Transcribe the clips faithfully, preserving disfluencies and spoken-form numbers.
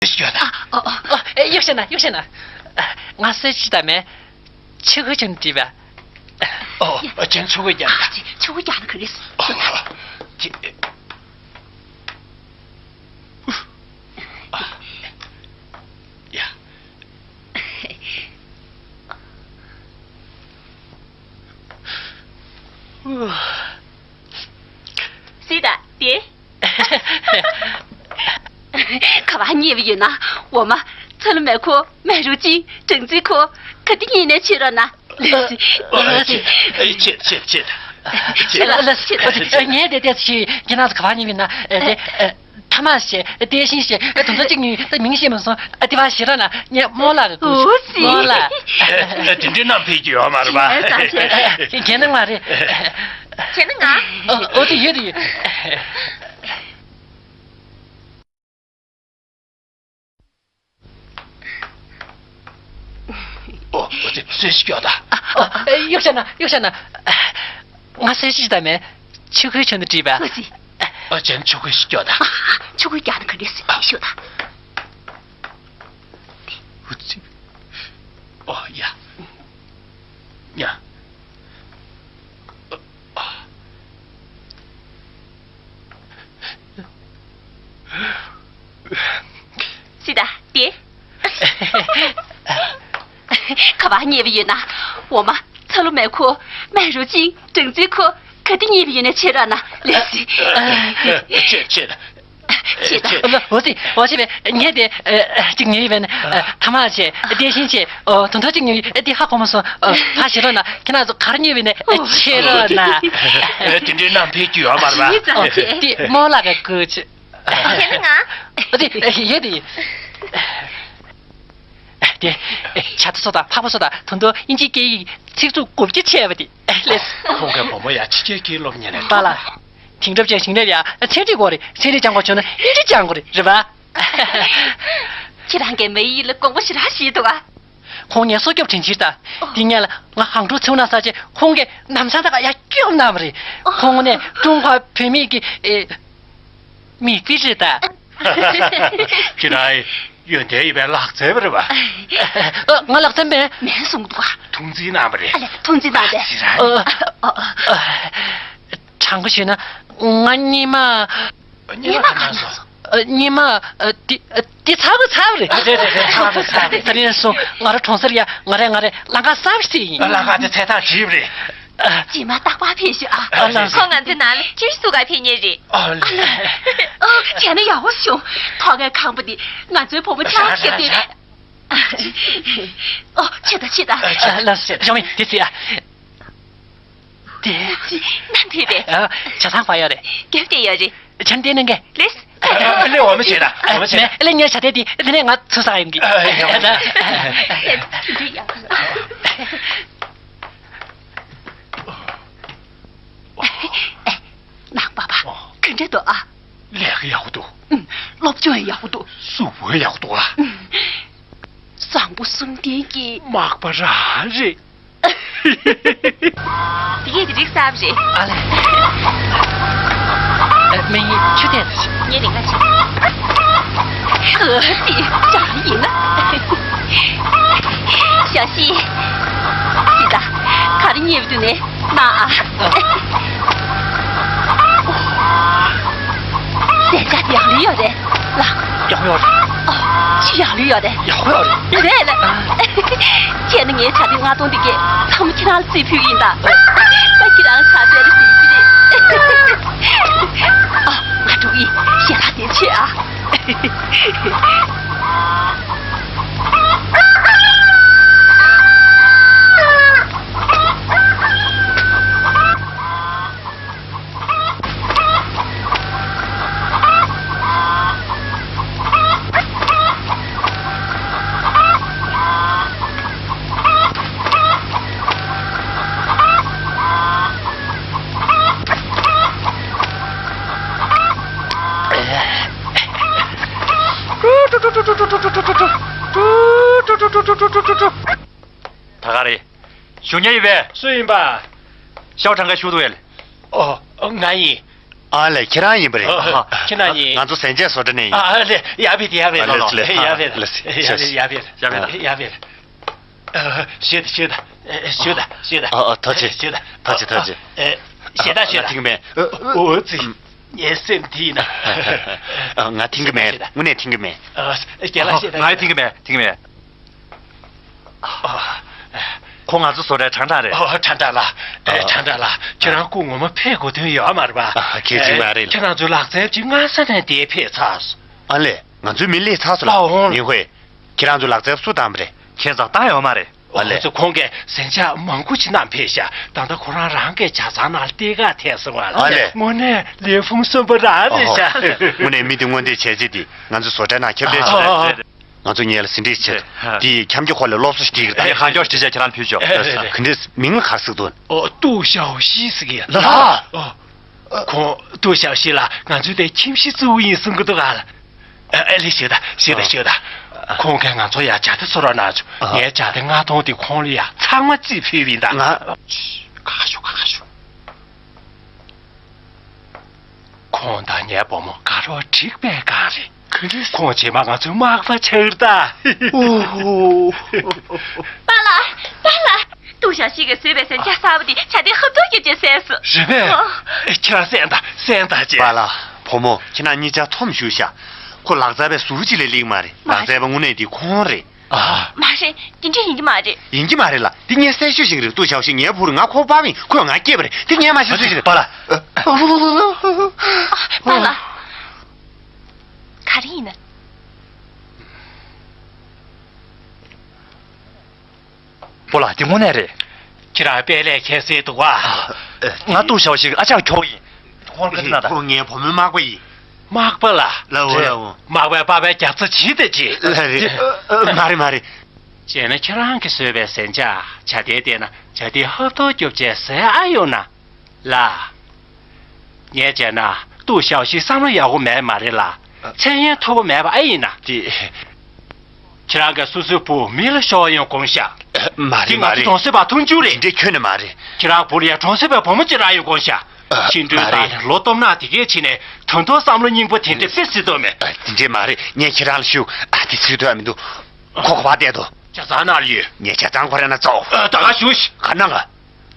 ཤོད་ད། ཨ། ཨོ། ཨོ། ཨ། ཨེ། གཡུག་བཞག་ན། གཡུག་བཞག་ན། ང་གསོལ་ཇ་ད་མེད། ཆུ་ཁོལ་ཆུ་ནས་བྲིས་པ། ཨོ། ཨ། ཅན་ཆུ་ཁོལ་རྒྱག་ད། ཨ། ཅི། ཆུ་ཁོལ་རྒྱག་ན་ག་རེ་ཟེར། ཨོ། ཅི། ཨ། ཡ། སི་ད་དེ། ག་པར་ཉལ་བ་ཡོད་ན། འོ་མ། ཚ་ལུ་མེ་ཁོ། མེ་རུ་ཅིང་། སྦྲང་རྩི་ཁོ། ག་དེ་ཉལ་ནས་ཕྱིན་རོགས་གནང་། ལགས་སེ། ཨ། ཆེ། ཨ། ཆེ། ཆེ། ཆེ། ཆེ། ལགས་སེ། ཆེ། ལགས་སེ། ཆེ། ངས་དེ་ལྟས་ཤིག་ཁྱེད་རང་ཚོ་ག་པར་ཉལ་བ་ཡིན་ན། ཨ། དེ། ཨ། ཐ་མག་བྱས། དེ་བཞིན་བྱས། དོན་ཚན་གཅིག་གཉིས། ད་མིང་ཤེས་མ་སོང་། ཨ། དེ་པར་ཞེད་རོགས་གནང་། ངས་རྨོ་ལགས་ཀྱི་སྐུ། འོ་ཙི། རྨོ་ལགས། ཨ། དེ་འདྲའི་རྣམ་འཕེལ་གྱི་ཡོད་མ་རེད་པ། ཨ། ཙི། ཁྱེད་ནི་ང་རེད། ཁྱེད་ནི་ང་། ཨོ། ཨོ། དེ་ཡོད། དེ་ཡོད། ཨོ། ཨོ་ཙི། གསོལ་ཇ་ཤོད་ད། ཨ། ཨ། གཡུག་བཞག་ན། གཡུག་བཞག་ན། ང་གསོལ་ཇ་ད་མེད། ཆུ་ཁོལ་ཆུ་ནས་བྲིས་པ། ཨོ་ཙི། ཨ། ཅན་ཆུ་ཁོལ་ཞིག་ཤོད་ད། ཨ། ཆུ་ཁོལ་རྒྱག་ན་ག་རེ་ཟེར། ཤོད་ད། ཨོ་ཙི། ཨོ་ཡ། ཉ། སི་ད་དེ། ག་པར་ཉལ་བ་ཡོད་ན། འོ་མ། ཚ་ལུ་མེ་ཁོ། མེ་རུ་ཅིང་། སྦྲང་རྩི་ཁོ། ག་དེ་ཉལ་བ་ཡོད་ན་ཕྱིན་རོགས་གནང་། ལགས་སེ། ཆེ། ཆེ། ཆེ་ད། ཨ། འོ་ཙི། འོ་ཙི་བས། ངས་དེ། ཨ། གཅིག་ཉལ་ཡོད་པས་ན། ཨ། ཐ་མག་བྱས། དེ་བཞིན་བྱས། ཨོ། དོན་ཚན་གཅིག་ཉལ་ཡོད། དེ་ཧ་གོ་མ་སོང་། ཨ། ཕར་ཞེད་རོགས་གནང་། ཁྱེད་རང་ཚོ་ག་པར་ཉལ་བ་ཡིན་ན། ཨ། ཕྱིན་རོགས་གནང་། ཨ། དེ་འདྲའི་རྣམ་འཕེལ་གྱི་ཡོད་མ་རེད་པ། ཨོ། དེ་རྨོ་ལགས་ཀྱི་སྐུ་མཁྱེན། ཁྱེད་ནི་ང་། ཨོ། དེ་ཡོད། དེ་ཡོད། དེ་བྱ་ཐོ་སོགས་དང་། ཕག་པ་སོགས་དང་། ད་དུང་དབྱིན་ཇིའི་སྐད་ཡིག་ཚིག་རྩུབ་དགུ་བརྒྱ་བྱས་པ་དེ། ལགས་སེ། ཁོང་གི་བུ་མོ་ཡང་ཕྱི་རྒྱལ་སྐད་སློབ་མཁན་རེད། པཱ་ལགས། དེང་རབས་ཅན་ཞིག་ནས་ཡང་ཚན་རིག་དགོས་རེད། ཚན་རིག་སྦྱང་དགོས་བྱུང་ན་དབྱིན་ཇི་སྦྱང་དགོས་རེད། རེད་པ། ཁྱེད་རང་གིས་མི་ཡིག་ལ་དགོངས་པ་ཞེ་དྲག་བཞེས་འདུག་ག། ཁོང་ངའི་སྲོག་སྐྱོབ་དྲིན་ཆེན་ད། དེ་སྔོན་ལ་ང་ཧང་ཀྲོའུ་ཚུར་ལོག་ས་ཆེད་ཁོང་གིས་ལམ་སང་ད་ག་ཡར་སྐྱོབ་གནང་བ་རེད། ཁོང་ནི་ཀྲུང་ཧྭ་བོད་མིའི་གི། ཨེ། མི་ཚེ་རེད་ད། ཁྱེད་རང་ཡོན་ཏན་ཡོད་པའི་ལག་རྩལ་པ་རེད་པ། ཨ། ང་ལག་རྩལ་མེད། མེད་གསུངས་འདུག་ག། ཐུགས་འཛིན་གནང་བ་རེད། ཨ་ལས། ཐུགས་འཛིན་གནང་སྟེ། ཨ། ཨ། ཨ། དྲང་པོ་ཞུས་ན། ང་སྔོན་མ། སྔོན་མ་གང་ན་སོང་། ཨ། སྔོན་མ། ཨ། དེ། ཨ། དེ་ཚར་བ་ཚར་བ་རེད། རེད་རེད་རེད། ཚར་བ་ཚར་བ་རེད། ད་ནས་བཟུང་ང་རང་གྲོང་གསེབ་ཡ། ང་རང་ང་རང་ལམ་ཁ་གསར་པ་ཞིག་ཡིན། ལམ་ཁ་དེ་ཚད་ཐག་བྲིས་པ་རེད། རྗེས་མ་རྟག་པར་ཕེབས་ཤོག་ཨ། ཨ་ལགས། ཁོང་ང་ཚོའི་ནང་ལ་ཁྱེར་སུ་ག་ཕེབས་མཁན་རེད། ཨ་ལས། ཨ། བྱས་ན་ཡག་པོ་བྱུང་། ཐོག་ཁའི་ཁང་པ་འདི་ང་ཚོའི་བུ་མོ་ཆང་བརྒྱབ་སྟེ། ཨོ། ཆེ་ད། ཆེ་ད། ཨ། ལགས་སོ། ཞོགས་མི་དེ་ཚེ་ཨ། དེ། ནམ་ཕེབས་པས། ཨ། ཇ་ཚང་པ་ཡོད་རེད། རྒྱབ་སྟེ་ཡོད་རེད། ཇ་འདི་གནང་གི། ལེས། ཨ་ལེ། འོ་མ་བྱེད་ད། འོ་མ་བྱེད་ད། ཨ་ལེ། ངས་ཇ་དེ་དེ་དེ་ནས་ང་ཚུར་ཟ་ཡིན་གི། ཨ། ཡ། ཨ། ད། དེ་འདྲ་ཡག་པོ། ནང་པ་པ། ཨོ། ག་འདྲ་འདུག་ཨ། ལས་ཀ་ཡག་པོ་འདུག། ཨུམ། སློབ་སྦྱོང་ཡག་པོ་འདུག། གཟུགས་པོ་ཡག་པོ་འདུག་ཨ། ཨུམ། བཟང་པོ་གསུམ་ལྡན་གྱི། མག་པ་རང་རེད། དེ་གས་དེ་རིགས་གསར་པ་རེད། ཨ་ལས། ཨ། སྨན་ཡིན། ཆུ་དེ་ལ། ངས་ལས་ཀ་བྱེད། ཨ། དེ་ཅང་ཡིན་ན། ཞའོ་ཤི། ཅི་ད། ག་རེ་ཉེས་པ་འདུག་ནས། མ་ཨ། ཟས་ཆག་ཡག་ལོས་ཡོད་རེད་ལ། ཡག་ཡོད་རེད། ཨ། ཆུ་ཡག་ལོས་ཡོད་རེད། ཡག་ཡོད་རེད། རེད་ལ། ཨ། བྱས་ན་ངའི་ཇ་དེ་ལྔ་སྟོང་དེ་གས་ཚང་མ་ཁྱེད་རང་ལ་རྩིས་ཕུལ་གྱི་ཡིན་ད། ད་ཁྱེད་རང་ཇ་རྩེ་རུ་ཟིན་གྱི་རེད། ཨ། ང་འགྲོ་གི་ཡིན། ཞལ་ལག་དེ་མཆོད་ཨ། ད་ག་རེད། བཞུགས་མཁན་ཡིན་པས། སུ་ཡིན་པ། ཤའོ་ཁྲང་ག་བཞུགས་འདུག་ཡ་ལེ། ཨོ། ང་ཡིན། ཨ་ལས། ཁྱེད་རང་ཡིན་པ་རེད། ཨ། ཁྱེད་རང་ཡིན། ང་ཚོ་གཟན་ཆས་བཟོ་གྲྭ་ནས་ཡིན། ཨ་ལས། ཡར་ཕེབས་དེ། ཡར་ཕེབས། ཨ་ལོ་ལོ། ལགས་སོ་ལགས་སོ། ཡར་ཕེབས། ཨ་ལགས་སོ། ཡར་ཕེབས། ཡར་ཕེབས། ཡར་ཕེབས། ཨ། ཞུ་དང་ཞུ་དང་། ཞུ་དང་ཞུ་དང་། ཨ། ཨ། ཐུགས་རྗེ་ཆེ། ཞུ་དང་། ཐུགས་རྗེ་ཆེ། ཐུགས་རྗེ་ཆེ། ཨ། ཞེ་དྲག་ཞེ་དྲག། ང་ཐེངས་མེད། ཨོ་ཙི། ངའི་སེམས་འདི་ན། ཨ། ང་ཐེངས་མེད། དངོས་གནས་ཐེངས་མེད། ཨ། ཞེ་དྲག་ཞེ་དྲག། ང་ཐེངས་མེད། ཐེངས་མེད། ཨ། ཁོང་ང་ཚོ་བཟོ་གྲྭའི་ཁྲང་ཁྲང་རེད། ཨོ། ཁྲང་ཁྲང་ལགས། ཨ། ཁྲང་ཁྲང་ལགས། ཁྱེད་རང་སྐུ་ངོ་མ་ཕེབས་དགོས་དོན་ཡོད་མ་རེད་པ། ཨ། གལ་ཆེན་མ་རེད། ཁྱེད་རང་ཚོའི་ལག་རྩལ་ཅིག་སྔ་ས་ནས་འདིར་ཕེབས་ཚར་སོང་། ཨ་ལས། ང་ཚོའི་མི་སླེབས་ཚར་སོང་ལགས། ཨོ། མིན་ཧོས། ཁྱེད་རང་ཚོའི་ལག་རྩལ་སུ་བཏང་བ་རེད། ཁྱེད་ཚོས་བཏང་ཡོད་མ་རེད། ཨ་ལས། ཁོང་ཚོ་ཁོང་གིས་གཟན་ཆས་མང་པོ་ཅིག་བསྣམས་ཕེབས་ཤག་ད་ལྟ་ཁོ་རང་རང་གི་ཇ་ཚང་ནང་ལ་གཏན་འཁེལ་ཐེབས་སོང་བ་ལ། ཨ་ལས། དངོས་གནས་ལས་ཕུང་གསོན་པོ་རང་རེད་ཤག་ཨོ། དངོས་གནས་མི་འདི་དངོས་འདས་བྱས་རྗེས་འདི་ང་ཚོའི་བཟོ་གྲྭའི་ནང་ཁྱབ་གདལ་བྱེད་རེད། ང་ཚོ་ཉལ་ཟིན་བྲིས་བྱེད། ཨ། འདི་ཁྱམས་ཀྱི་ཁོག་ལ་སློབ་གསོ་ཞིག་སྒྲིག་གི་རེད། ཨ། གང་མགྱོགས་འགྲིག་ཆ་ཁྱེད་རང་ཕུལ་ཆོག་ཨ། ག་འདྲས་མིང་ལ་ག་རེ་ཟེར་གི་འདུག་ཨོ། ཏུའུ་ཞའོ་ཤི་ཟེར་གི་ལགས། ཨོ། ཁོང་ཏུའུ་ཞའོ་ཤི་ལགས་ང་ཚོའི་དེ་ཁྱིམ་གཞིས་གཙོ་བོ་ཡིན་གསུང་གི་འདུག་ག་ལགས། ཨ། ཨ་ལས། ཞུ་དང་ཞུ་དང་ཞུ་དང་། ཁོང་གིས་ང་ཚོ་ཡར་ཇ་དེ་བཟོ་རོགས་གནང་བྱུང་། ངས་ཇ་དེ་ལྔ་སྟོང་དེ་ཁོང་ལ་ཡར་ཚང་མ་རྩིས་ཕུལ་བ་ཡིན་ད། ང་། ཁ་ཤོ་ཁ་ཤོ། ཁོང་དང་ངའི་བུ་མོ་དགའ་རོགས་འགྲིག་པའི་སྒང་རེད། ག་འདྲས། ཁོང་རྗེས་མ་ང་ཚོའི་མག་པ་ཆགས་རེད་ད། ཨོ། པཱ་ལགས། པཱ་ལགས། ཏུའུ་ཞའོ་ཤི་གིས་བཟོས་པའི་གཟན་ཆས་གསར་པ་འདི་ཇ་དེ་ཧབ་ཐོབ་རྒྱབ་བྱས་བཟས་སོང་། རེད་པས། ཨོ། ཁྱེད་རང་གསན་དང་གསན་དང་བྱས། པཱ་ལགས། བུ་མོ་ཁྱེད་རང་གཉིས་ཆ་འཐོམ་བཞུགས་ཤག་ཁོ་ལག་རྩལ་པའི་ཟུར་གཅིག་ལས་སླེབས་མ་རེད། མ་རེད། ལག་རྩལ་པ་དངོས་གནས་འདི་ཁོང་རེད། ཨ། མ་རེད། དེ་འདྲས་ཡིན་གྱི་མ་རེད། ཡིན་གྱི་མ་རེད་ལགས། འདི་ངས་གསལ་ཤོས་ཤིག་རེད། ཏུའུ་ཞའོ་ཤི་ངའི་བུ་རེད། ང་ཁོ་པ་ཕ་ཡིན། ཁོས་ང་སྐྱེས་པ་རེད། འདི་ངས་མ་ཤེས་ཚོད་ཤིག་རེད། པཱ་ལགས། པཱ་ལགས། ག་རེ་ཡིན་ན། པཱ་ལགས། འདི་དངོས་གནས་རེད། ཁྱེད་རང་དཔེ་ལས་མཁས་གསལ་འདུག་པ། ང་ཏུའུ་ཞའོ་ཤི་གི་ཨ་ཅག་ཁྱོ་ཡིན། ཁོང་ཁ་ན་ད། ཁོང་ངའི་བུ་མོའི་མག་པ་ཡིན། མག་པ་ལགས། ལགས་འོ། རེད། ལགས་འོ། མག་པའི་པ་ཕའི་རྒྱབ་རྩ་བྱེད་དེ་ཅི། ལགས་རེད། ཨ། ཨ། མ་རེད་མ་རེད། བྱས་ན་ཁྱེད་རང་གིས་བཟོས་པའི་གཟན་ཆས་ཇ་དེ་བལྟས་ན་ཇ་དེ་ཧབ་ཐོབ་རྒྱོབ་བྱས་ཟས་ཨ་ཡོང་ན། ལགས། ངས་བྱས་ན་ཏུའུ་ཞའོ་ཤི་བསམ་བློ་ཡག་པོ་མེད་མ་རེད་ལགས། ཨ། མཚན་སྙན་མཐོ་པོ་མེད་པ་ཨེ་ཡིན་ན། དེ། ཁྱེད་རང་གིས་སོ་སོའི་བུ་མི་ལ་ཤོར་ཡོང་དགོངས་ཤག་མ་རེད་མ་རེད། འདི་ང་ཚོ་གྲོང་གསེབ་པ་མཐོང་རྒྱུ་རེད། དེ་འདྲས་ཁྱོན་ནས་མ་རེད། ཁྱེད་རང་བུ་ལ་ཡ་གྲོང་གསེབ་པའི་བུ་མོ་ཅིག་རག་ཡོང་དགོངས་ཤག་ཨ། ཤིང་དྲུང་མ་རེད། ཏང་ནས་ལོ་སྟོབས་ན་དེ་གས་ཕྱིན་ནས་དོན་ཐོག་བསམ་བློ་རྙིང་པོ་དེ་འདྲས་དཔེ་སྲིད་དོ་མེད། ཨ། དེ་འདྲས་མ་རེད། ངས་ཁྱེད་རང་ལ་ཞུ། ཨ། དེ་ཚུལ་དོན་མི་འདུག་ཁོ་ག་པར་བསྡད་འདུག་ཇ་ཚང་ནང་ལ་ཡོད། ངས་ཇ་ཚང་ཁོ་རང་ན་ཙོག་ཨ། ད་ག་ཞུ་ཤིག་ག་ནང་ག་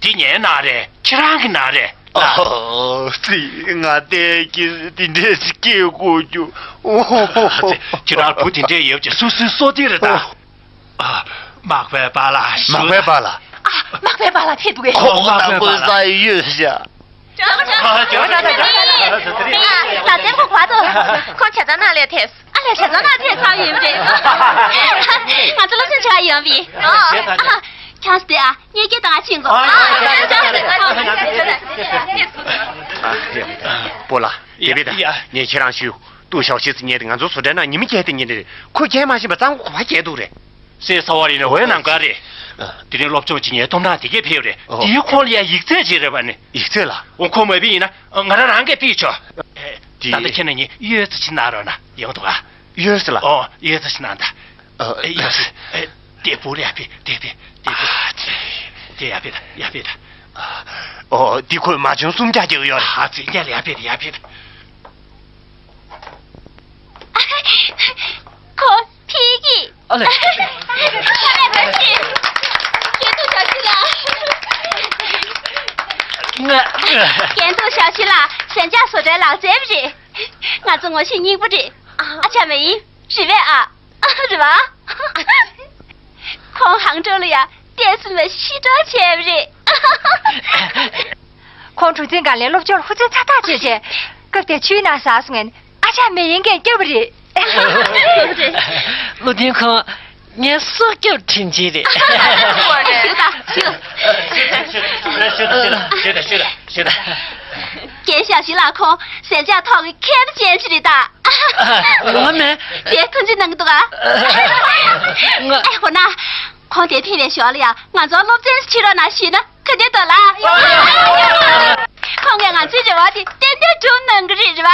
དེ་ངའི་ནང་རེད། ཁྱེད་རང་གི་ནང་རེད། ཨོ་ཙི། ང་བལྟས་ཀྱིས་དེ་འདྲས་སྐྱེ་དགོས་རྒྱུ། ཨོ་ཙི། ཁྱེད་རང་བུ་དེ་འདྲས་ཡོད་ཅེས་སོ་སོའི་བསོད་བདེ་རེད་ད། ཨོ། ཨ། མག་པའི་པཱ་ལགས་ཞུ། མག་པའི་པཱ་ལགས། ཨ། མག་པའི་པཱ་ལགས་ཕེབས་འདུག་གས། ཁོང་ད་མག་པའི་པཱ་ལགས་ཡོད་ཤག་ཨ། ད་ད་ད་ད་ད་ད་ད་ད་ད་ཁོང་བར་དུ་ཁོང་ཇ་ཚང་ནང་ལ་ཕེབས། ཨ་ལས། ཇ་ཚང་ནང་ཕེབས་ཚར་ཡོད་པས། ང་ཚོ་སློབ་སྦྱོང་བྱེད་ག་ཡོང་བས། ཨ། ཨ། ཁྱེད་རང་ཚོ་དེ་ཨ། ངས་སྐད་བཏང་ང་ཕྱིན་གོ། ཨ། ཨ། ཨ། ཨ། ཨ། པོ་ལགས། དེ་བས་ད། ཡ། ངས་ཁྱེད་རང་ཞུ། ཏུའུ་ཞའོ་ཤི་ཟེར་མཁན་དེ་ང་ཚོའི་བཟོ་གྲྭའི་ནང་ཉི་མ་བརྒྱད་དེ་ཉིན་རེ་རེ་ཁོས་རྒྱག་མ་ཤེས་པ་ཙང་ཁོ་ག་པར་རྒྱག་འདུག་རེད། སེ་ས་བ་ཡིན་ན་འོས་ནང་ག་རེད། ཨ། དེ་རིང་སློབ་སྦྱོང་བྱེད་མཁན་སྟོབས་ན་དེ་གས་ཕེབས་རེད། ཨོ། དེའི་ཁོང་ལ་ཡ་ཡིག་ཚད་ཅིག་རེད་པ་ནི། ཡིག་ཚད་ལ། འོ་ཁོ་མ་ཕེབས་ཡིན་ན་ང་རང་རང་གིས་ཕུལ་ཆོག་དེ། ད་ལྟ་ཁྱེད་རྣམ་གཉིས་གཡོལ་ཙམ་ཅིག་གནང་རོགས་གནང་། ཡོང་འདུག་ག་ཡོད་ཟེར་ལ། ཨོ། ཡོད་ཟེར་ཞིག་གནང་དང་། ཨ། ཨེ། ཡོད་ཟེར། ཨེ། དེ་བུ་ལ་ཡར་ཕེབས། དེ་ཕེབས། དེ་ཕེབས། ཨ་ཙི། དེ་ཡར་ཕེབས་དང་། ཡར་ཕེབས་དང་། ཨོ། འདི་ཁོས་མ་བྱུང་སུམ་བརྒྱ་རྒྱག་ཡོད་རེད། ཨ་ཙི། ཉལ་ལ་ཡར་ཕེབས། ཡར་ཕེབས། ཁོ་ཕེབས་ཀྱི། ཨ་ལས། ཁོ་ལས་ད་ཤི། རྒན་ཏུའུ་ཞའོ་ཤི་ལགས། ང་། རྒན་ཏུའུ་ཞའོ་ཤི་ལགས། གཟན་ཆས་བཟོ་གྲྭའི་ལག་རྩལ་པ་རེད། ང་ཚོ་ངོ་ཤེས་རྙིང་པ་རེད། ཨ་ཅག་མ་ཡིན། རེད་པས་ཨ། རེད་པ། ཁོང་ཧང་ཀྲོའུ་ལ་ཡ་བལྟས་ཟིན་པ་ཤི་གྲབས་བྱས་པ་རེད། ཁོང་གྲུ་གཟིངས་སྒང་ལ་སློབ་སྦྱོང་ཧུར་བརྩོན་ཚ་ཐག་བྱས་བྱས། སྐབས་དེར་ཆུའི་ནང་ཟགས་སོང་ངས་ཨ་ཅག་མེ་ཡིན་མཁན་སྐྱོབ་པ་རེད། བློ་ལྡན་ཁོང་ངའི་སྲོག་སྐྱོབ་དྲིན་ཆེན་རེད། ཞུ་དང་ཞུ། ཞུ་དང་ཞུ་དང་ཞུ་དང་། རྒན་ཞའོ་ཤི་ལགས་ཁོང་གཟན་ཆས་ཐོག་གི་མཁས་པ་ཅན་ཞིག་རེད་ད། ངོ་མ། དེ་ཐུགས་རྗེ་གནང་གི་འདུག་ག་ང་། ཨེ། འོ་ན། ཁོང་དེ་ཕེབས་པའི་ཞོར་ལ་ཡང་ང་ཚོར་སློབ་ཚན་ཞིག་ཕྱིན་རོགས་གནང་ཞུས་ན་ག་འདྲ་འདུག་ལགས། ཁོང་གིས་ང་ཚོའི་རེ་བ་དེ་ཏན་ཏན་སྒྲུབ་གནང་གི་རེད། རེད་པ།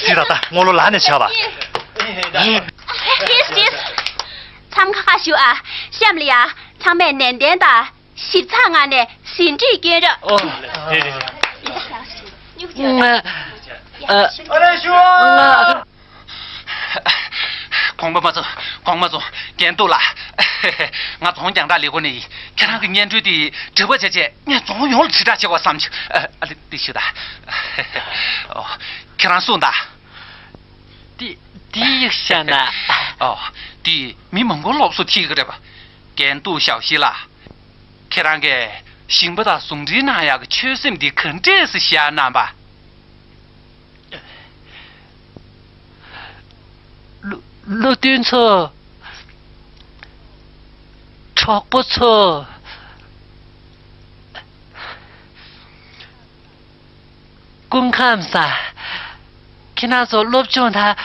སྲིད་ད་ད་རྔོག་ལོ་ལག་ནས་ཆགས་པ། ཏིས་ཏིས། མཚམས་ཁ་ཁ་བཞུགས་ཨ། གཤམ་ལ་ཡ་ཚང་མས་ནན་ཏན་དང་། ཞིབ་ཚགས་ངང་ནས་ཟིན་བྲིས་སྐྱོན་རོགས། ཨོ། རེད་རེད་རེད། ང་ཨ་ཨ་ལས་ཞུ། ང་གོང་མ་མ་ཚོ། གོང་མ་མ་ཚོ། རྒན་ཏོ་ལགས། ང་རྫོང་རྒྱང་བསྒྲགས་ལས་ཁུངས་ནས་ཡིན། ཁྱེད་རང་གི་སྙན་སྒྲོན་དེ་དྲི་བ་བྱས་བྱས་ངས་རྫོང་ཡོངས་ལ་དྲིལ་བསྒྲགས་བྱེད་དགོས་བསམ་བྱུང་། ཨ་ཨ་ལེ་འདི་ཞུ་ད། ཨོ། ཁྱེད་རང་གསུངས་དང་། དེ་དེ་ཡིག་བཤད་ན། ཨོ། དེ་མི་མང་པོ་སློབ་གསོ་ཐེབས་ཀྱི་རེད་པ། རྒན་ཏོ་ཞའོ་ཤི་ལགས། ཁྱེད་རང་གིས་ཞིང་པ་དང་ཟུང་འབྲེལ་གནང་ཡག་གི་ཆོད་སེམས་འདི་ག་འདྲས་སེ་བཞག་གནང་པ། ཀླུ་ཀླུ་སྟོན་ཚོ། གྲོགས་པོ་ཚོ། སྐུ་ཁམས་བཟང་། ཁྱེད་རང་ཚོ་སློབ་སྦྱོང་དང་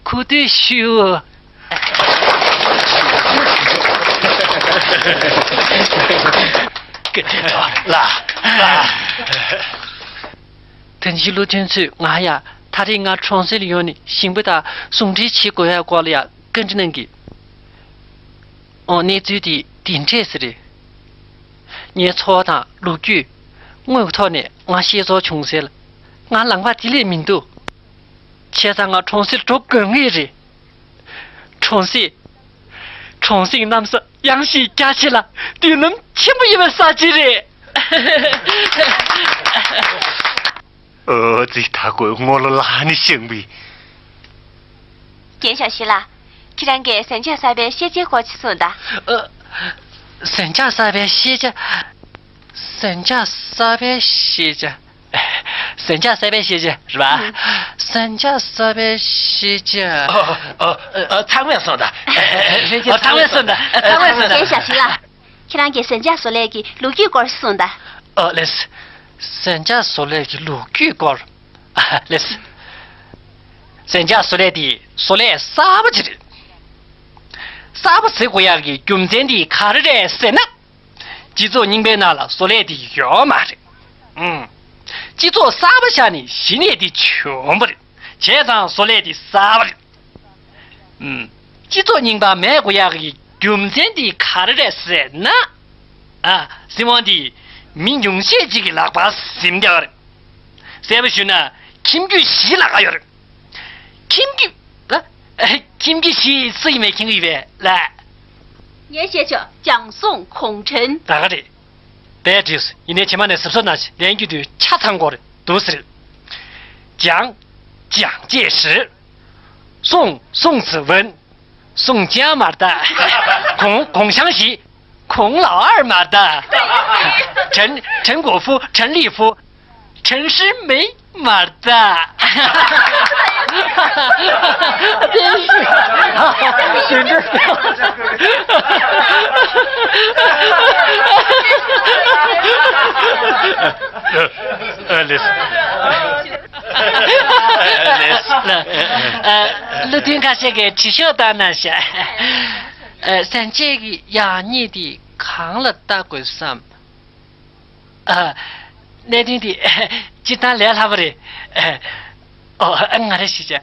གུས་འདུད་ཞུ། ལགས་ལགས། ད་ཅི་བློ་མཐུན་ཚོས་ང་ཡ་ད་རེས་ང་གྲོང་གསེབ་ལ་ཡོང་ནས་ཞིང་པ་དང་ཟུང་འབྲེལ་བྱེད་དགོས་ཡ་སྐོར་ལ་ཡ་བཀའ་འདྲི་གནང་གི། ཨོ། གནས་ཚུལ་དེ་དེ་འདྲས་སེ་རེད། ངའི་འཚོ་བ་དང་ལོ་རྒྱུས་དངོས་ཀྱི་ཐོག་ནས་ང་ཤེས་ཚོར་བྱུང་ཟེར་ལ། ང་ལངས་པ་དེ་ལས་མི་འདུག་བྱས་ཙང་ང་གྲོང་གསེབ་འགྲོ་དགོས་ངེས་རེད། གྲོང་གསེབ། གྲོང་གསེབ་གནམ་ས་གཡང་ཞིང་རྒྱ་ཆེ་ལ་མདུན་ལམ་ཆེན་པོ་ཡོད་པའི་ས་ཆ་རེད། ཨོ་ཙི། ད་ཁོའི་ངོ་ལོག་ལ་ནི་ཤིང་བི། རྒན་ཞའོ་ཤི་ལགས། ཁྱེད་རང་གིས་ཟན་ཆག་གསར་པའི་ཤེས་བྱའི་སྐོར་ཅིག་གསུངས་དང་། ཨ། ཟན་ཆག་གསར་པའི་ཤེས་བྱ། ཟན་ཆག་གསར་པའི་ཤེས་བྱ། ཟན་ཆག་གསར་པའི་ཤེས་བྱ་རེད་པ། ཨ། ཟན་ཆག་གསར་པའི་ཤེས་བྱ། ཨ། ཨ། ཨ། ཚང་མས་གསུངས་དང་། ཨ། ཚང་མས་གསུངས་དང་། ཨ། ཚང་མས་གསུངས་དང་། རྒན་ཞའོ་ཤི་ལགས། ཁྱེད་རང་གིས་ཟན་ཆག་བཟོ་ལས་ཀྱི་ལོ་རྒྱུས་སྐོར་གསུངས་དང་། ཨ་ལེས། ཟན་ཆག་བཟོ་ལས་ཀྱི་ལོ་རྒྱུས་སྐོར། ཨ་ལེས། ཟན་ཆག་བཟོ་ལས་དེ་བཟོ་ལས་གསར་པ་ཅིག་རེད། གསར་པ་ཟེར་དགོས་ཡག་གི་རྒྱུ་མཚན་དེ་ག་རེ་རེད་ཟེར་ན། སྤྱི་ཚོགས་རྙིང་པའི་ནང་ལ་བཟོ་ལས་དེ་ཡོད་མ་རེད། ཨང་། སྤྱི་ཚོགས་གསར་པ་བཞག་ནས་གཞི་ནས་དེ་བྱུང་བ་རེད། བྱས་ཙང་བཟོ་ལས་དེ་གསར་པ་རེད། ཨུམ། སྤྱི་ཚོགས་རྙིང་པ་མེད་དགོས་ཡག་གི་རྒྱུ་མཚན་དེ་ག་རེ་རེད་ཟེར་ན། ཨ། སྲིད་དབང་དེ་མི་ཉུང་ཤས་ཅིག་གི་ལག་པར་ཟིན་བསྡད་པ་རེད། གསལ་པོ་ཞུས་ན་ཁྱིམ་རྒྱུད་བཞིའི་ལག་ཁ་ཡོད་རེད། ཁྱིམ་རྒྱུད། ཨ། ཁྱིམ་རྒྱུད་བཞི་སུ་ཡིན་མིན་མཁྱེན་གྱི་ཡོད་པས་ལགས། ངས་བཤད་ཆོག་ལྗང་བཟུང་གུང་ཁྲན། ད་ག་རེད། དཔེ་བྲིས་སོང་། ཡིན་ནའི་རྗེས་མ་ནས་གཟབ་གཟབ་གནང་ཞིག་ལན་རྒྱུད་དུས་ཆ་ཚང་སྐོར་རེད་འདུག་ཟེར། ལྗང་། ལྗང་ཅེས་ཧྲིལ། སུང་། སུང་ཙི་ཝུན། སུང་ཅང་མར་ད། གུང་། གུང་ཤང་ཞི། གུང་ལའོ་ཨར་མར་ད། ཁྲེན། ཁྲེན་གོ་ཧྥུ། ཁྲེན་ལི་ཧྥུ། ཁྲེན་ཧྲི་མེ་མར་ད། ཨ་ལེས། ཨ་ལེས། ཨ། བློ་མཐུན་ཁ་ཤས་ཀྱིས་དྲི་ཤོག་བཏང་གནང་ཤག་ཨ། ཟན་ཆག་གི་ཡག་ཉེས་དེ་གང་ལ་བལྟ་དགོས་བསམ། ཨ། གནད་དོན་དེ་སྤྱིར་བཏང་ལས་སླ་པོ་རེད། ཨོ། ང་རེ་ཞུས་བྱ།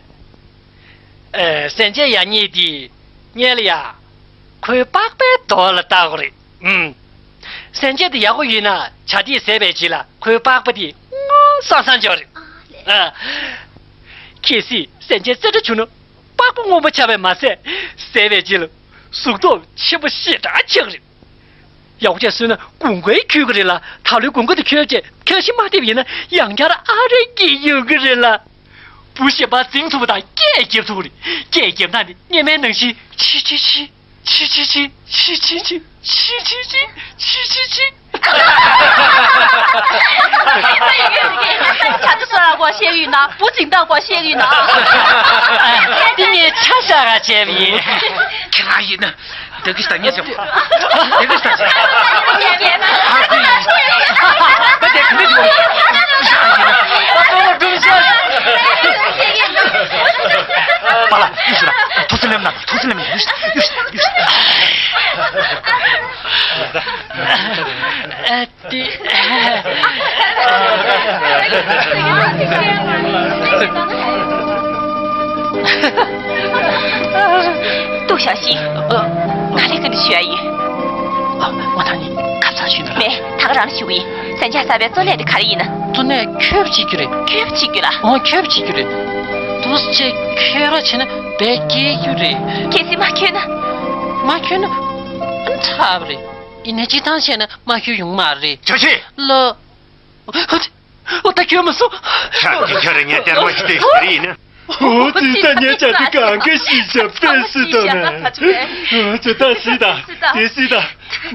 ཨ། ཟན་ཆག་ཡག་ཉེས་དེ་སྔོན་ལ་ཡ་ཁོའི་པགས་པའི་མདོག་ལ་བལྟ་དགོས་རེད། ཨུམ། ཟན་ཆག་དེ་ཡག་པོ་ཡིན་ན་ཇ་དེ་བཟས་པའི་རྗེས་ལ་ཁོའི་པགས་པ་དེ་སྔོ་སང་སང་ཆགས་རེད། ཨ། གལ་སྲིད་ཟན་ཆག་རྩེ་གྲ་བྱུང་ན་པགས་པ་སྔོན་པོ་ཆགས་པས་མ་ཟད། བཟས་པའི་རྗེས་ལ་གཟུགས་མདོག་ཆེན་པོ་ཞེ་དྲག་ཆགས་རེད། ཡག་པོ་བྱས་བཟོས་ན་དགུན་ཁ་ཡང་འཁྱོལ་གི་རེད་ལ། ད་ལོའི་དགུན་ཁ་དེ་འཁྱོལ་བྱས་ཁ་ཞིག་མ་ཐེབས་ཡིན་ན་ཡང་བསྐྱར་ཨ་རག་གིས་ཡོང་གི་རེད་ལ། བུ་གཞན་པ་འཛིང་ཐུབ་པ་དང་སྐད་རྒྱབ་ཐུབ་པ་རེད། སྐད་རྒྱབ་སྟངས་དེ་སྔོན་མའི་ནང་བཞིན་ཆི་ཆི་ཆི། ཆི་ཆི་ཆི། ཆི་ཆི་ཆི། ཆི་ཆི་ཆི། ཆི་ཆི་ཆི། ཇ་དེ་བཟོ་ཡག་སྐོར་བཤད་ཀྱི་ཡོད་ན། བུ་འཛིང་སྟངས་སྐོར་བཤད་ཀྱི་ཡོད་ན། འདི་ངས་ཆ་བཞག་ག་བྱས་པ་ཡིན། ཁྱེད་རང་ཡིན་ན། དེ་གི་ལྟ་ཉེས་བྱུང་། དེ་གི་ལྟ་ཉེས། ཧ་གི། ད་དེ་གི་མི་འདུག་ད་ལྟ་བ་སྒྲུབ་བྱས། པཱ་ལགས། ཡུལ་ཤུལ་ལ་ཐུགས་སེམས་ལེམ་ན། ཐུགས་སེམས་ལེམ་ན། ཡུལ་ཤུལ། ཡུལ་ཤུལ། ཡུལ་ཤུལ། ཨ། དེ། ཏུའུ་ཞའོ་ཤིན། ང་ལས་ཀ་འདི་ཞུ་ཡ་ཡིན། ཨ། ང་ད་ནི་ཁ་ཚ། ཤིན་ཏུ་ལ། མེད། ད་ག་རང་ཞུ་གི་ཡིན། གཟན་ཆས་གསར་པའི་གཙོ་གནད་དེ་ག་རེ་ཡིན་ན། གཙོ་གནད་ཁྱོད་བྱེད་རྒྱུ་རེད། ཁྱོད་བྱེད་རྒྱུ་ལ། ཨོ་ཁྱོད་བྱེད་རྒྱུ་རེད། འདུག་སེ་ཁྱོད་ར་བྱས་ན་བས་སྐྱེལ་རྒྱུ་རེད། གལ་སྲིད་མ་ཁྱོད་ན། མ་ཁྱོད་ན་ཨ་ཁྲག་རེད། ཡིན་ནའི་སྤྱིར་བཏང་བྱས་ན་མ་ཁྱོད་ཡོང་མ་རེད། ཇོ་ཤི། ལོ། ཨོ་ད་ཁྱོད་མ་སོང་། ཁྱོད་ཁྱོད་ར་ངས་སྟེར་མ་ཤི་དེ་ཤི་རེད་ཡིན་ན། ཨོ་ཙི་ད་ངས་བྱ་དེ་གང་ག་ཤི་ཤ་པེ་སི་ཏོ་ན། ཨོ་ཙི་ད་ཤི་ད་དེ་ཤི་ད།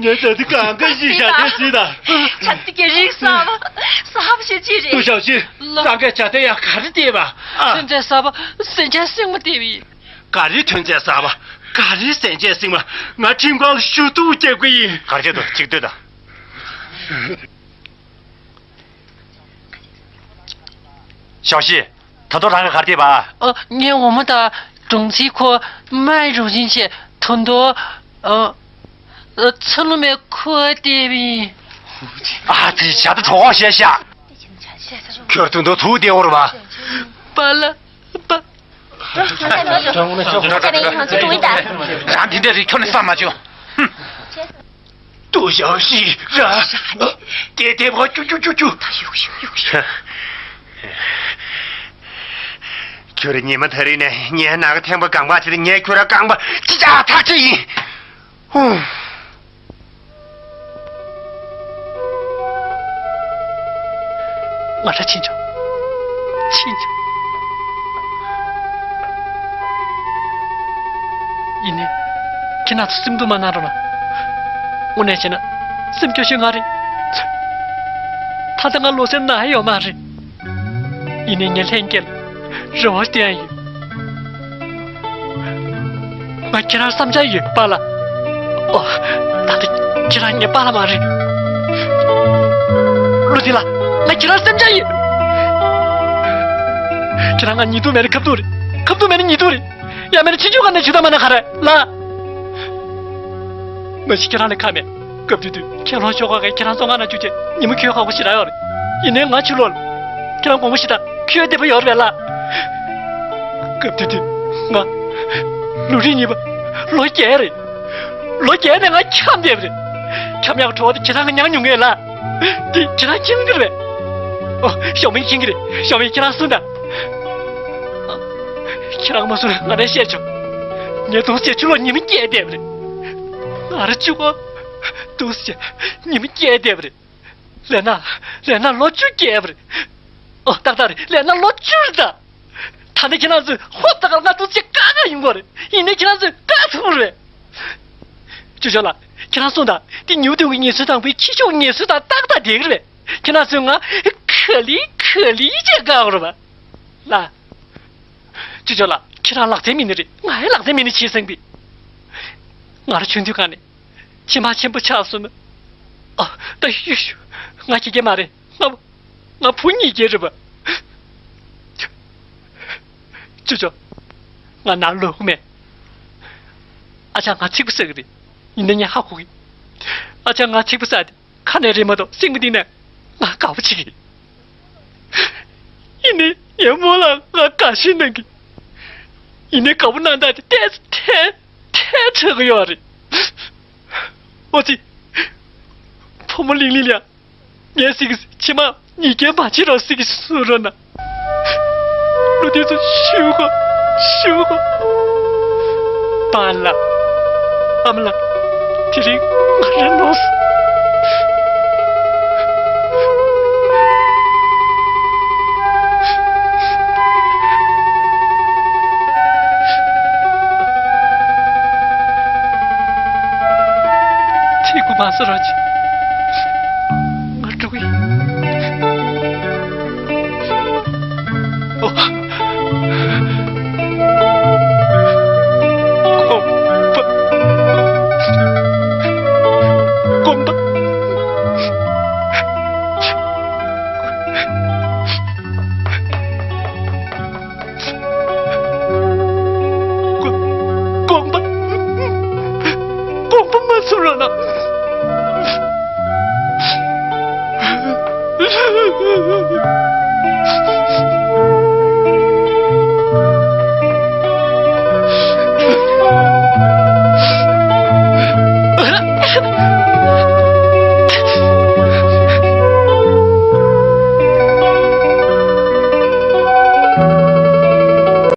ངས་བྱ་དེ་གང་ག་ཤི་ཤ་དེ་ཤི་ད། ཆ་ཏི་གེ་རིག་ས་བ་ས་བ་ཤི་ཅི་རེད། ཏུ་ཞའོ་ཤི། ད་ག་བྱ་དེ་ཡ་ག་རེ་བལྟས་པ། ཨ། ཐོན་རྫས་གསར་པ་གཟན་ཆས་སྲིན་མོ་བལྟས་པ་ཡིན། ག་རེ་ཐོན་རྫས་གསར་པ། ག་རེ་གཟན་ཆས་སྲིན་མོ། ང་ཁྲིམས་ཁང་ལ་ཞུ་གཏུག་རྒྱག་གི་ཡིན། ག་རེ་བྱེད་དོ་གཅིག་ལྟོས་དང་། ཞའོ་ཤི། ད་དུང་རང་གིས་ག་རེ་བལྟས་པ། ཨ། ངས་འོ་མ་དང་སྦྲང་རྩིའི་ཁུ། མའི་རང་བཞིན་བྱས། ད་དུང་། ཨ། ཨ། ཚ་ལུ་མའི་ཁུ་བལྟས་པ་ཡིན། ཨ་ཙི་བྱ་དེ་གྲོགས་བཤད་ཤག་ཁྱོད་ད་དུང་ཐུག་བསྡད་ཡོད་རེད་པ། པཱ་ལགས། པཱ། རང་ངོ་ནས་ཤོག་ཁྱེད་རང་ཡང་ང་ཚོ་སྡུག་ཡིན་ད། རང་དེ་འདྲ་རེད་ཁྱོན་ནས་བསམ་མ་བྱུང་། ཧུམ། ཏུ་ཞའོ་ཤི་ར། དེ་དེ་བ་ཅུ་ཅུ་ཅུ་ཅུ། ད་ཡུག་ཡུག་ཡུག་ཡུག་ཁྱོད་ར་ཉི་མ་ད་རེས་ནས་ངའི་ནང་གི་ཐེངས་པ་གང་པ་བྱེད་དེ། ངས་ཁྱོད་ར་རྐང་པ་ཅི་ཅག་ཐག་ཆོད་ཡིན། ཧུམ། ང་ད་ཕྱིན་ཆོག་ཕྱིན་ཆོག་ཡིན་ནའི། ཁྱེད་རང་ཚོ་སེམས་སྡུག་མ་གནང་རོགས་གནང་། དངོས་གནས་བྱས་ན་སེམས་སྐྱོ་ཤོས་ང་རེད། ད་ལྟ་ང་བློ་སེམས་ན་ཡོད་མ་རེད། ཡིན་ནའི་ངས་ལྷན་རྒྱས་ལ་རེ་བ་བསྟན་ཡོད། ང་ཁྱེད་རང་བསམ་འཆར་ཡོད་པཱ་ལགས། ཨོ། ད་ལྟ་ཁྱེད་རང་ངའི་པཱ་ལགས་མ་རེད། ལུ་ཐི་ལགས། ང་ཁྱེད་རང་བསམ་འཆར་ཡོད། ཁྱེད་རང་ང་ཉེས་རྡུང་མེད་ན་ཁ་ཐུག་རེད། ཁ་ཐུག་མེད་ན་ཉེས་རྡུང་རེད། ཡང་མེད་ན་ཆུང་ཆུང་ག་ནས་ཆུ་དྭངས་མ་ན་ག་རེ་ལ། མ་གཞི་ཁྱེད་རང་ལ་ཁ་མེད། སྐབས་དེ་དུས་ཁྱེད་རང་ཤོག་ཁག་གིས་ཁྱེད་རང་བཙོན་ཁང་ནང་བཅུག་བྱས་ཉིན་མོ་ཁྱོད་ཁག་པོ་ཞེ་དྲག་ཡོད་རེད། ཡིན་ནའི་ང་ཕྱི་ལོགས་ལ། ཁྱེད་རང་དགོངས་པ་ཞེ་དྲག་ཁྱོད་བདེ་པོ་ཡོད་རེད་ལ། སྐབས་དེ་དུས་ང་ལུས་རིན་གཉིས་པ་ལོ་བརྒྱད་རེད། ལོ་བརྒྱད་ནས་ང་འཁྱམས་བསྡད་པ་རེད། འཁྱམས་ཡག་གྲོད་པ་དེ་ཁྱེད་རང་ང་མྱངས་མྱོང་ངེས་ལ། འདི་ཁྱེད་རང་མཁྱེན་གྱི་རེད། ཨོ། ཞའོ་མིང་མཁྱེན་གྱི་རེད། ཞའོ་མིང་ཁྱེད་རང་གསུངས་དང་། ཁྱེད་རང་མ་གསུང་ང་རང་བཤད་ཆོག་ངས་འདུག་སེ་ཕྱི་ལོགས་ཉི་མ་བསྐྱལ་བསྡད་པ་རེད། ང་རང་གཅིག་པོ་འདུག་སེ་ཉི་མ་བསྐྱལ་བསྡད་པ་རེད། ལས་ན་ལས་ན་ལོ་བཅུ་བསྐྱལ་བ་རེད། ཨོ་ཏག་ཏག་རེད། ལས་ན་ལོ་བཅུ་རེད་ད། ད་ནི་ཁྱེད་རང་ཚོས་ཧོབ་ཏག་ཏག་ང་འདུག་སེ་བཀག་ག་ཡོང་གི་རེད། ཡིན་ནའི་ཁྱེད་རང་ཚོས་བཀག་ཐུབ་རེད། ཅོ་ཅོ་ལགས། ཁྱེད་རང་གསུངས་དང་། འདི་ཉིའུ་ཏུན་གྱི་ངེས་སྲོལ་དང་པོའི་ཕྱི་ཕྱོགས་ངེས་སྲོལ་དང་ཏག་ཏག་འགྲིག་གི་རེད། ཁྱེད་རང་ཚོས་ང་ག་ལེ་ག་ལེ་བྱས་བཀག་གི་རེད་པ། ལགས། ཅོ་ཅོ་ལགས། ཁྱེད་རང་ལག་རྩལ་མི་སྣ་རེད། ང་ཡང་ལག་རྩལ་མི་སྣ་བྱས་ཟིན་པས། ང་རང་ཆུང་དུས་སྒང་ནས་ཆེ་མ་ཆེན་པོ་ཆགས་སོང་ན། ཨ། ད་ཤུ་ཤུ། ང་སྐྱེ་རྒྱུ་མ་རེད། ང་ང་བུ་གཉིས་སྐྱེས་རེད་པ། ཅོ་ཅོ། ང་ནང་ལོག་གི་མེད། ཨ་ཅག་ང་ཚིག་པ་ཟ་གི་རེད། ཡིན་ན་ངས་ཧ་གོ་གི། ཨ་ཅག་ང་ཚིག་པ་ཟ་དེ་ཁ་ནས་རེད་མ་གཏོགས་སེམས་ཀྱི་གཏིང་ནས་ང་དགའ་པོ་བྱེད་གི། ཡིན་ནའི་ངའི་རྨོ་ལགས་ང་དགའ་ཞེན་གནང་གི། ཡིན་ནའི་དགའ་པོ་གནང་སྟངས་དེ་ཏོག་ཙམ་ཐལ་ཐལ་དྲགས་ཀྱི་ཡོད་རེད། ཨོ་ཙི། བུ་མོ་ལིང་ལིང་ལ་ཡང་ངས་ཟེར་གི། ཕྱི་མ་གཉིས་ཀྱིས་མ་བྱེད་རོགས་ཟེར་གི་གསུང་རོགས་གནང་། ལོ་དེ་ཚོ་ཞུ་གོ་ཞུ་གོ་པཱ་ལགས། ཨ་མ་ལགས། དེ་རིང་ང་རང་ལོག་སོང་། ཐིག་གུ་མ་བཟོ་རོགས་གྱིས། ང་འགྲོ་གི་ཡིན། ཨོ། དགོངས་པ། དགོངས་པ། དགོངས། དགོངས་པ། དགོངས་པ་མ་ཚོམ་རོགས་གནང་